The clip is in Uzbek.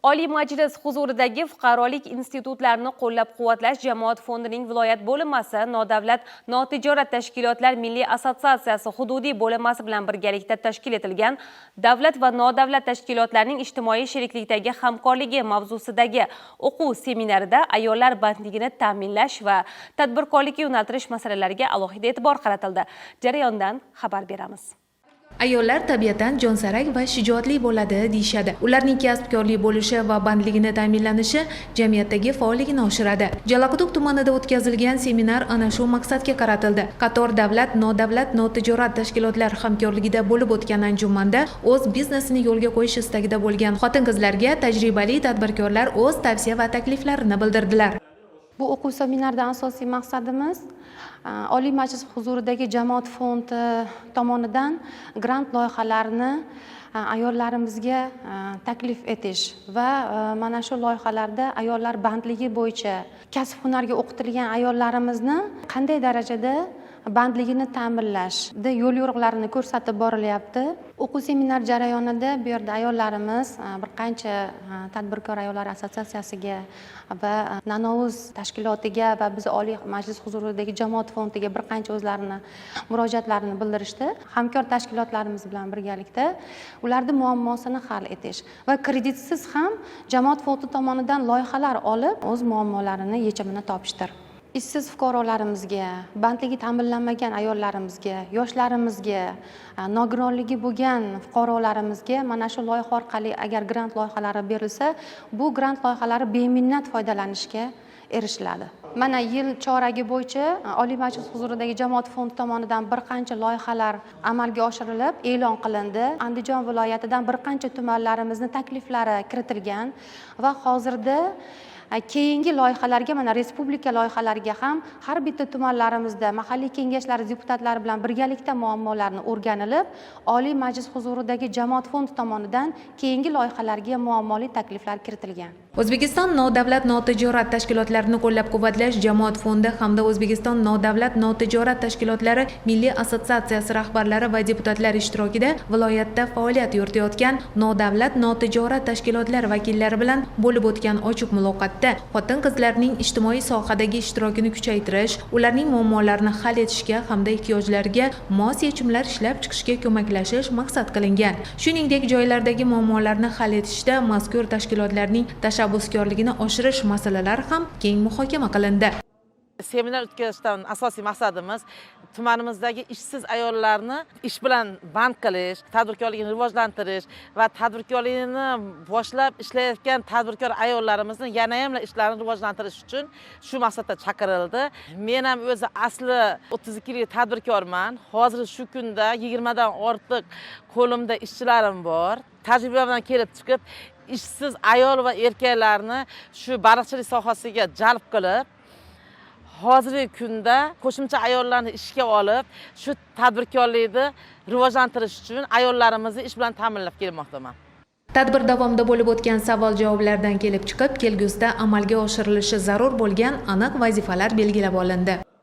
Oliy Majlis huzuridagi Fuqarolik institutlarini qo'llab-quvvatlash jamoat fondining viloyat bo'linmasi Nodavlat notijorat tashkilotlar milliy assotsiatsiyasi hududiy bo'linmasi bilan birgalikda tashkil etilgan "Davlat va nodavlat tashkilotlarning ijtimoiy sheriklikdagi hamkorligi" mavzusidagi o'quv seminarida ayollar bandligini ta'minlash va tadbirkorlikka yo'naltirish masalalariga alohida e'tibor qaratildi. Jarayondan xabar beramiz. Ayollar tabiatan jonsarak va shijoatli bo'ladi, deyishadi. Ularning kasbkorli bo'lishi va bandligini ta'minlanishi jamiyatdagi faolligini oshiradi. Jalaquduq tumanida o'tkazilgan seminar ana shu maqsadga qaratildi. Qator davlat, nodavlat, notijorat tashkilotlar hamkorligida bo'lib o'tgan anjumanda o'z biznesini yo'lga qo'yish istagida bo'lgan xotin-qizlarga tajribali tadbirkorlar o'z tavsiya va takliflarini bildirdilar. Bu o'quv seminardan asosiy maqsadimiz Oliy Majlis huzuridagi jamoat fondi tomonidan grant loyihalarini ayollarimizga taklif etish va mana shu loyihalarda ayollar bandligi bo'yicha kasb hunarga o'qitilgan ayollarimizni qanday darajada bandligini ta'minlashda yo'l yo'riqlarini ko'rsatib borilyapti. O'quv seminar jarayonida bu yerda ayollarimiz bir qancha tadbirkor ayollar assotsiatsiyasiga va Nanouz tashkilotiga va biz Oliy Majlis huzuridagi jamoat fondiga bir qancha o'zlarini murojaatlarini bildirishdi. Hamkor tashkilotlarimiz bilan birgalikda ularni muammosini hal etish va kreditsiz ham jamoat fondi tomonidan loyihalar olib, o'z muammolarini yechimini topishdir. Ishsiz fuqarolarimizga, bandligi ta'minlanmagan ayollarimizga, yoshlarimizga, nogironligi bo'lgan fuqarolarimizga mana shu loyiha orqali agar grant loyihalari berilsa, bu grant loyihalari beminnat foydalanishga erishiladi. Mana yil choragi bo'yicha Oliy Majlis huzuridagi jamoat fondi tomonidan bir qancha loyihalar amalga oshirilib, e'lon qilindi. Andijon viloyatidan bir qancha tumanlarimizni takliflari kiritilgan va hozirda keyingi loyihalarga, mana respublika loyihalariga ham har bitta tumanlarimizda mahalliy kengashlar deputatlari bilan birgalikda muammolarni o'rganilib, Oliy Majlis huzuridagi jamoat fondi tomonidan keyingi loyihalarga muammoli takliflar kiritilgan. O'zbekiston nodavlat notijorat tashkilotlarini qo'llab-quvvatlash jamoat fondi hamda O'zbekiston nodavlat notijorat tashkilotlari milliy assotsiatsiyasi rahbarlari va deputatlar ishtirokida viloyatda faoliyat yuritayotgan nodavlat notijorat tashkilotlar vakillari bilan bo'lib o'tgan ochiq muloqotda xotin-qizlarning ijtimoiy sohadagi ishtirokini kuchaytirish, ularning muammolarini hal etishga hamda ehtiyojlariga mos yechimlar ishlab chiqishga ko'maklashish maqsad qilingan. Shuningdek, joylardagi muammolarni hal etishda mazkur tashkilotlarning tashabbuskorligini oshirish masalalari ham keng muhokama qilindi. Seminar o'tkazishdan asosiy maqsadimiz tumanimizdagi ishsiz ayollarni ish bilan band qilish, tadbirkorligini rivojlantirish va tadbirkorlikni boshlab ishlayotgan tadbirkor ayollarimizni yanayam ishlarini rivojlantirish uchun shu maqsadda chaqirildi. Men ham o'zi asli 32 yillik tadbirkorman. Hozir shu kunda 20dan ortiq qo'limda ishchilarim bor. Tajribamdan kelib chiqib, ishsiz ayol va erkaklarni shu baliqchilik sohasiga jalb qilib, hozirgi kunda qo'shimcha ayollarni ishga olib, shu tadbirkorlikni rivojlantirish uchun ayollarimizni ish bilan ta'minlab kelmoqdaman. Tadbir davomida bo'lib o'tgan savol-javoblardan kelib chiqib, kelgusida amalga oshirilishi zarur bo'lgan aniq vazifalar belgilab olindi.